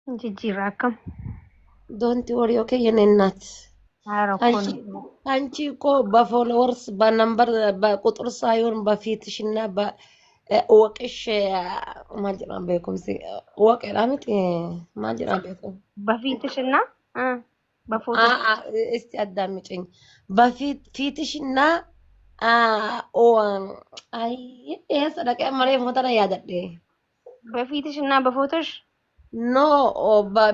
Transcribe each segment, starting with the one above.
Jijjiirraa akkam? Don't worry, okay, የኔ እናት። Haa rakkoon አንቺ አንቺ እኮ በፎሎወርስ በነምበር በቁጥር ሳይሆን በፊትሽና በወቅሽ maal jedhama beekumsi waqedha miti maal jedhama beekum በፊትሽና እ በፎቶሽ እስቲ አዳምጪኝ። በፊት ፊትሽና አይ eessa dhaqee amma reefu tana yaadadhe. በፊትሽና በፎቶሽ No,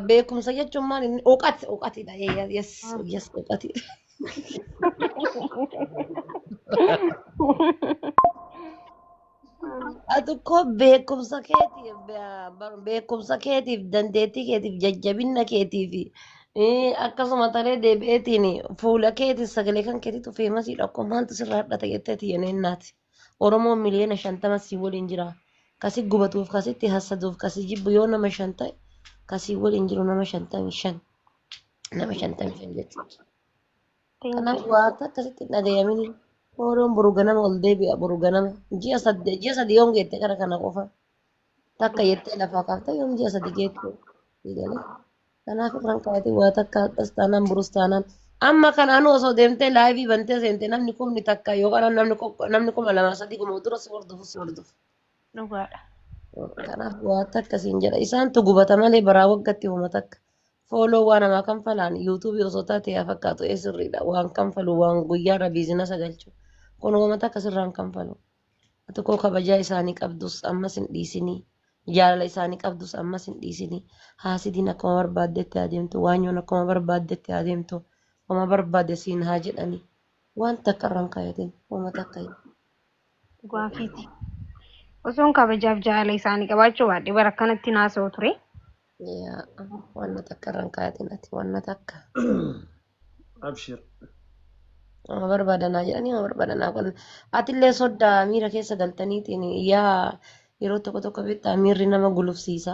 beekumsa jechuun maal inni uqat uqatidha. Yes, yes, uqati. Ati koo beekumsa keetiif beekumsa keetiif dandeettii keetiif jajjabina keetiif akkasuma taree deebi'eetiin fuula keetiif sagalee kan keetiitu feemasiidha. Akkuma maaltu sirraa hadhata jetteeti yeneennaati. Oromoon miliyoona 50 si waliin jira. Kasi gubatuuf kasitti hassaduuf kasi jibbu yoo nama 5 ta'e kasii waliin jiru nama 55. Nama 55 jechuudha. Thank Kanaaf you. waan akkasitti hin dhagayamini. Oromoon boru ganama ol deebi'a boru ganama. Ji'a 8 ji'a 3 yoom geette kara kana qofa. Takka jettee lafaa kaaftee yoom ji'a 3 geette. Jedhanii. Kanaaf irraan kaa'atee waa takka hadhas taanaan borus taanaan. Amma kanaanuu osoo deemtee laayivii bantee seente namni 10,000 yookaan namni 2,000 3 kuma dura si hordofu si hordofu. Dhugaadha. Kanaaf waa takka siin jedha. Isaantu gubata malee baraa waggatti homa takka. Fooloo waa namaa kanfalaan yuutuubii osoo taate yaa fakkaatu ee sirriidha. Waan kanfalu waan guyyaarra biizinasa galchu. Kun homa takka sirraan kanfalu. Ati koo kabajaa isaanii qabdus ammas hin dhiisinii. Jaalala isaanii qabdus ammas hin dhiisinii. Haasidiin akkuma barbaaddetti haa deemtu. Waanyoon akkuma barbaaddetti haa deemtu. Homa barbaade siin haa jedhani. Waan takka irraan kaayatin. Homa takka. Dhugaa keeti. Osoon kabajaaf jaalala isaanii qabaachuu baadhe bara akkanatti naasa'u ture. Yaa wanna takka irraan kaayatin ati wanna takka. Abshir. Nama barbaadanaa jedhanii nama barbaadanaa kun atillee soddaa miira keessa galtaniitiin yaa yeroo tokko tokko beektaa miirri nama gulufsiisa.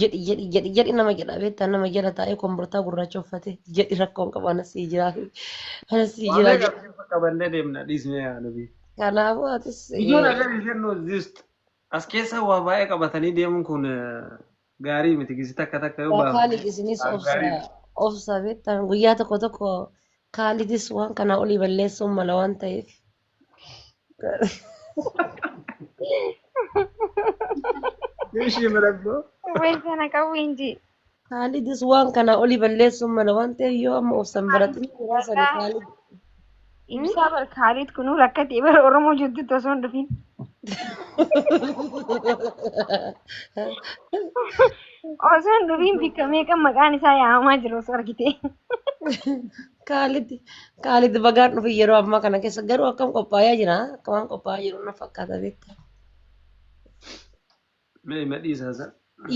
Jedhi jedhi jedhi jedhi nama jedha beektaa nama jala taa'ee kombortaa gurraacha uffate jedhi rakkoon qabu anas sii jira anas sii Waa jira meeqa jedha. keessa qabannee deemna dhiisnee yaa nabii. Kanaafuu atis Ijoon agar isheen just as keessa waa baay'ee qabatanii deemuun kun gaarii miti gisi takka takka yoo baafne Kaalid isinis waan obsa gaarii miti. obsa beektaa guyyaa tokko tokko Kaalidis waan kanaa olii balleessuun mala waan ta'eef. Ishii marabboo. Wayii sana qabu inji. Kaalidis waan kanaa olii balleessuun mala waan ta'eef yoo amma obsan baratin yeroo sani Kaalid. Ibsaa bar Kaalid kunuu rakkatee bara Oromoo jidduutti osoo hin dhufin. Osoo hin dhufin bikka meeqa maqaan isaa yaamamaa jiru osoo argite. Kaalid Kaalid bagaan dhufe yeroo ammaa kana keessa garuu akkam qophaa'aa jira akka waan qophaa'aa jiru na fakkaata beektaa. Mee madhiisaa isa.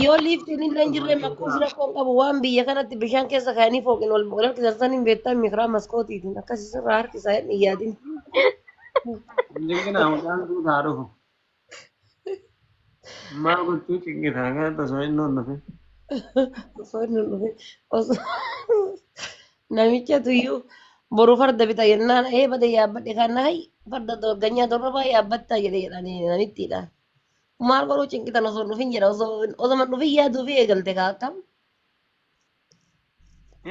Yoo liiftiin illee hin jirre makkuus rakkoon qabu waan biyya kanatti bishaan keessa kaa'anii fooqin wal wal harkisan san hin beektaa mikiraa maskootiitiin akkasii sirraa harkisaa hin yaadin. Hin cinqinaa mucaan guutaa dhufu. Maal gochuu cinqitaa kan osoo inni hin dhufin. Osoo inni hin dhufin osoo namichatu iyyuu boru farda bita jennaan ee bade yaabbadhe kan hay farda dorganyaa dorrobaa yaabbattaa jedhe jedhanii namittiidha. Maal godhuu cinqitan osoo hin dhufin jedha osoo osoma hin dhufin yaaduu fi eegalte kaa akkam.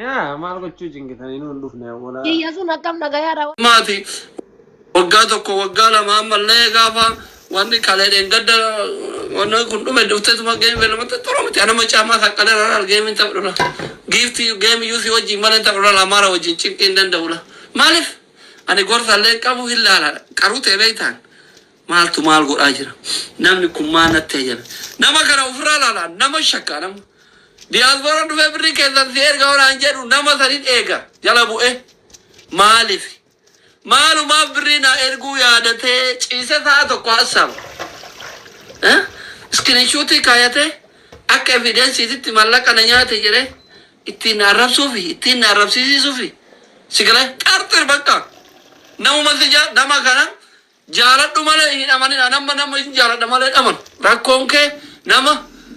Yaa maal gochuu cinqitanii nu hin dhufne awwalaa. Kiyya sun akkam dhagayaadha. Maati waggaa 1 waggaa 2 ammallee gaafa wanni kalee dheengadda wanni kun dhume dhufteetuma geemi beellamatti xuru miti anama caamaa saqqaleera laal geemiin taphadhula giiftii geemi yuusii wajjin malee hin taphadhula amaara wajjin cinqii hin danda'ula maaliif ani gorsa illee qabu hin laala qaruu ta'e beektaan Maaltu maal godhaa jira? Namni kun maal natti hayyame? Nama kana ofirraa ilaalaa nama shakkaa nama. Diyaaspoora dhufee birrii keessan si erga onaan jedhu nama sanin eega jala bu'ee. Maaliif? Maalumaaf birrii naa erguu yaadatee ciise sa'a tokko hassaba. Iskiriinshuutii kaayatee akka evidensiititti mallaqa na nyaate jedhee ittiin na arrabsuufi ittiin na arrabsiisuufi si galee xarxir bakka namuma si jaa nama kana Jaaladhu malee hin amanin an amma nama hin jaaladha malee hin amanu rakkoon kee nama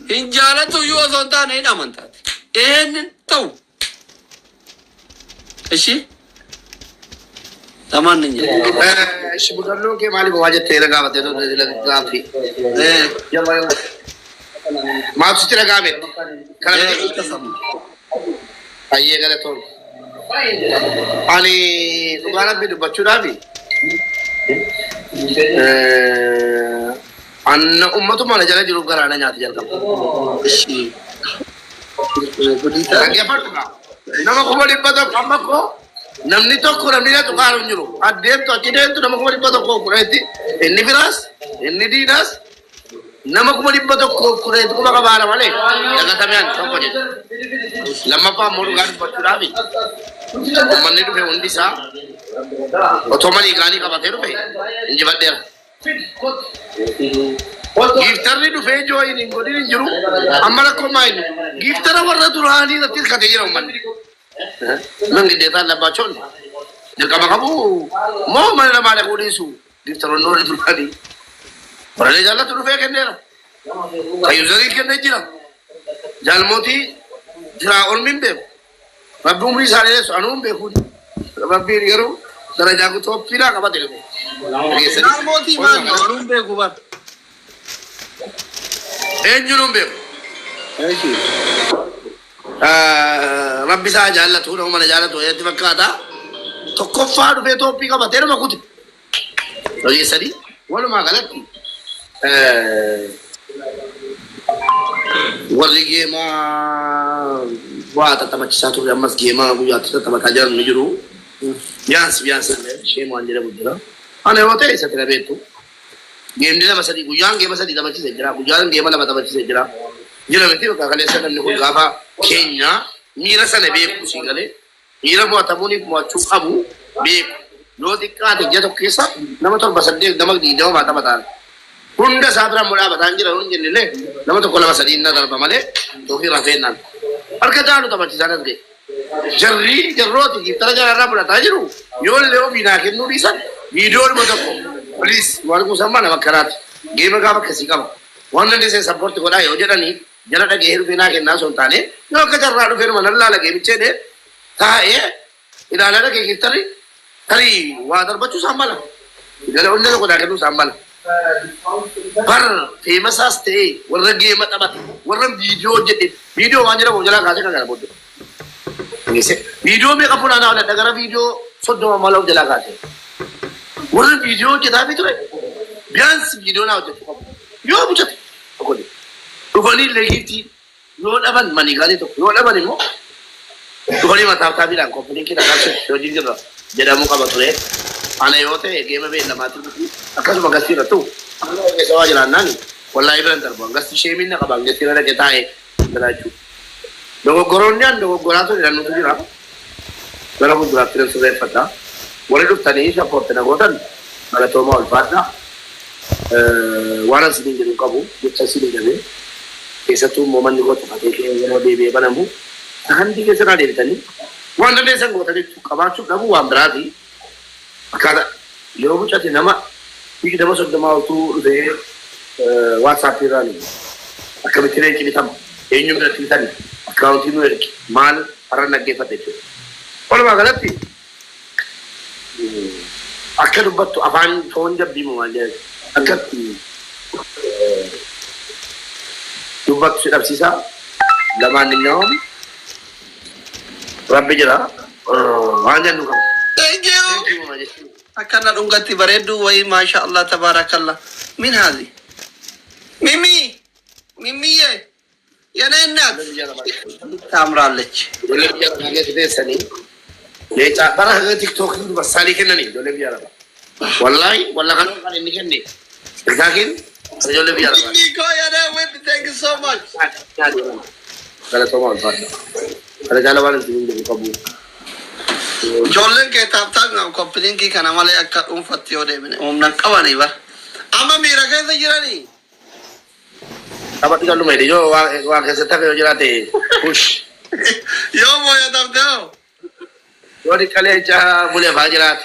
hin jaalatu iyyuu osoo hin taane hin amantaati eennin ta'u ishi lamaan hin jedhu. Ishi mudannoon kee maaliif waa jettee na gaafatte gaaffii. Yalla yalla. Maaltu sitti dhaga'ame? Kana miti? Akkasuma. Hayyee, galatoon. Ani dhugaa Rabbi dubbachuudhaafi anna ummatuma na jala jiruuf garaa na nyaata jalqaba. Ishi. Gudii ta'a. Dhaggeeffadhu gaa. Nama 100,000 amma koo namni tokko namni na tuqaaru hin jiru. Adeemtu achi deemtu nama 110,000tti inni biraas inni diinaas nama 110,010tti quba qabaara malee dagatamee ani tokko jedhe. Lammaffaa immoo dhugaa dubbachuudhaafi uummanni dhufe hundi isaa otoo manii gaanii qabatee dhufe injifadheera. Gifterri dhufee join hin godhin hin jiru. Amma rakkoo maa inni? Giftera warra duraanii irratti hirkatee jira uummanni. Man giddeetaa labbaachoon dirqama qabu moo mana namaa dhaquu dhiisu gifteroonni warra duraanii. Warra jaallatu dhufee kenneera. Kayyuzarii kennee jira. Jaalmootii jiraa olmi hin beeku. Rabbi umrii isaanii dheessu anuu hin beeku. Rabbiin garuu darajaa guutuu fiilaa qabate dhufe. Jaal mootii maal anuun beeku bar. Eenyuun hin beeku. Eeshi. Rabbi isaa jaallatu nama mana jaallatu eetti fakkaata. Tokkoffaa dhufee toophii qabatee nama kute. Dhageessanii walumaa galatti warri geemaa waa tattaphachiisaa turre ammas geemaa guyyaatti tattaphataa jiran ni jiru. Biyaansi biyaansi isheen waan jedhamu jira. Ana yoo ta'e isa tira beektu. Geemni lama sadii guyyaan geema sadii taphachiisee jira. Guyyaan geema lama taphachiisee jira. Jira miti bakka kaleessa namni kun gaafa keenya miira sana beeku si galee miira mo'atamuuniif mo'achuu qabu beeku. Yoo xiqqaate ji'a tokko keessa nama torba saddeet nama 20 maa taphataan. Hunda isaa bira immoo dhaabataan jira yoo hin jenne illee nama tokko lama sadii na darba malee yookiin rafeennaan. Harka caalu taphachiisaan as ga'e. Jarri jarrooti giftara jaraarraa fudhataa jiru yoo illee ofii naa kennuu dhiisan viidiyoodhuma tokko please waan kuusammaa nama akkanaati. Geema gaafa akkasii qaba. Waan dandeessan support godhaa yoo jedhanii jala dhaga'ee dhufee naa kennaa osoo hin taane yoo akka carraa dhufee numa nan laala geemichee dhee taa'ee ilaalaa dhagee giftarri tarii waa darbachuu isaan mala. Gara onnee tokko naa kennuu isaan mala. Bar famousaas ta'ee warra geema taphate warra viidiyoo hojjete viidiyoo waan jedhamu jalaa kaasee kan kana booddee. Viidiyoo meeqa funaanaa oladha gara viidiyoo 30 mala of jalaa kaasee. Warra viidiyoo hojjetaa fi ture biyaansi viidiyoo naa hojjechuu qabu. Yoo bujate tokko dhufanii illee giiftii yoo dhaban manii tokko yoo dhaban immoo dhufanii mataa taabiidhaan koppiliin kidhaa qabsiisu hojii jirra jedhamuu qaba ture. Ana yoo ta'e geema beellamaatiin akkasuma gastii irrattu keessa waa jiraannaan wallaahi biran darbu gastii sheemiin na qaba gastii irra dhaqee taa'ee jira jechuudha. Dogoggoroonni an dogoggoraa ture jedhanutu jira. Gara fuulduraatti nan sirreeffadha. Warri dhuftanii support na gootan galatoomaa, ulfaadha. Waan an isiniin jedhu qabu jecha isinii dhabe. Keessattuu immoo manni koo cufatee yeroo deebi'ee banamu sagantii keessa naa deebitanii waan dandeessan gootanii qabaachuuf dhabuu waan biraati. Akkaataa yeroo mucate nama 20 30 oltuu dhufee WhatsAppii irraan akkamitti leenci bitama, eenyuun biratti bitani, akkaawuntii nu ergi, maal har'a dhaggeeffate jechuudha. Walumaa galatti akka dubbattu afaan foon jabbii moo maal jedhan akkatti dubbattu si dhabsiisa. Lamaanninyawam Rabbi jira waan jennu qabu. Thank you. Akkana dhungatti bareedduu wayii, maasha Allah, tabaarakallah. Min hazi? Mimi Mimiye የኔ እናት ታምራለች። Ijoollee biyya lafaa keessa teessanii leenca bara TikTokii dubarsaalii kennanii ijoollee biyya lafaa. Wallaahi walla kan kan inni kenne. TikTokiin ijoollee biyya lafaa. Mimi ko የኔ ውድ, thank you so much. Galatoomaa, ulfaadha. Kana caala waan isin hin jedhu qabu. Ijoolleen kee tap tap copy linkii kana malee akka dhuunfatti yoo deemine humna hin qabanii bara. Amma miira keessa jiranii. Taphatu calluma jedhe yoo waa keessatti hafe yoo jiraate push. Yoo mooyatamte hoo? Yoo xiqqa leenca bulee faa jiraate.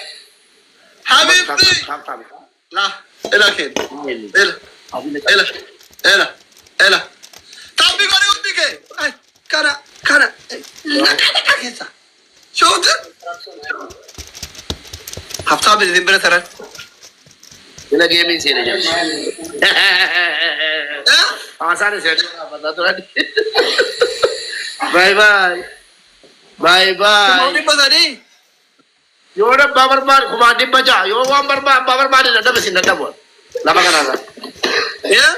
Habibti! La, ela kenna. Ela, ela, ela, ela. Taphi godhi hundi kee. Ay, kana, kana, laqa laqa keessa. Shoofte? Haftaa isin bira taran. Ila geemiin seene jedhu. Eh? Haasaan isin taphataa turan. Bye bye. Bye Kumaaf bye. 300. Yoo abbaa barbaade 600,000 yoo waan barbaade abbaa barbaade dadhabe sin dadhabu. Lafa kanarra. Yaa?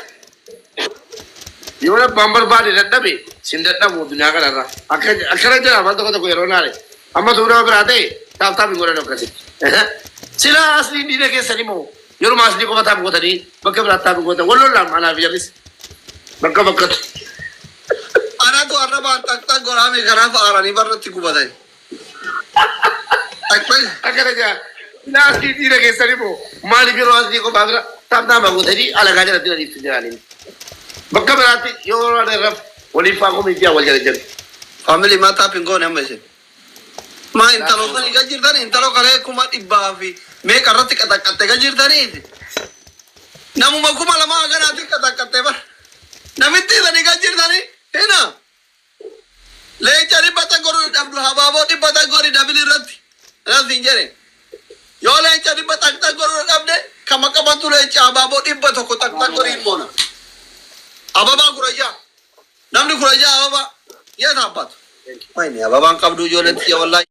Yoo abbaan barbaade dadhabe sin dadhabu addunyaa kanarra. Akka akkana jira afaan tokko tokko yeroo naale. Amma suuraa biraa ta'e tap tap hin godhan akkasitti. Silaa asliin diina keessan immoo yeruma aslii qofa tap godhanii bakka biraatti tap godhan wal lollaan anaaf jarris bakka bakkatu. Anatu arrabaan xaxxaq goraame kanaaf aaranii barratti gubatan. Xaxxaq. Akkana jira. Silaa aslii diina keessan immoo maaliif yeroo aslii qofaa bira tap tap godhanii alagaa jalatti dhaliiftu jiraniin. Bakka biraatti yoo barbaade waliif faa komiitii wal jala jiru. Family maa tap hin goone amma isin. Maa intaloo sanii gad jirtanii intaloo kalee 100,000 fi meeqa irratti qaxaqqatte gad jirtaniiti. Namuma 2000 haganaatti qaxaqqatte bara. Namitti sanii gad jirtanii hina. Leenca dhibba godhu dhabdu habaaboo dhibba godhi double irratti. Kanas hin jedhe. Yoo leenca dhibba xaqxaq godhu dhabde kama qabantu leenca habaaboo 100 xaqxaq godhi moona. Ababaa gurayyaa. Namni gurayyaa ababaa. Yeet abbatu. Wayne ababaan qabdu ijoolleen tiyya wallaahi.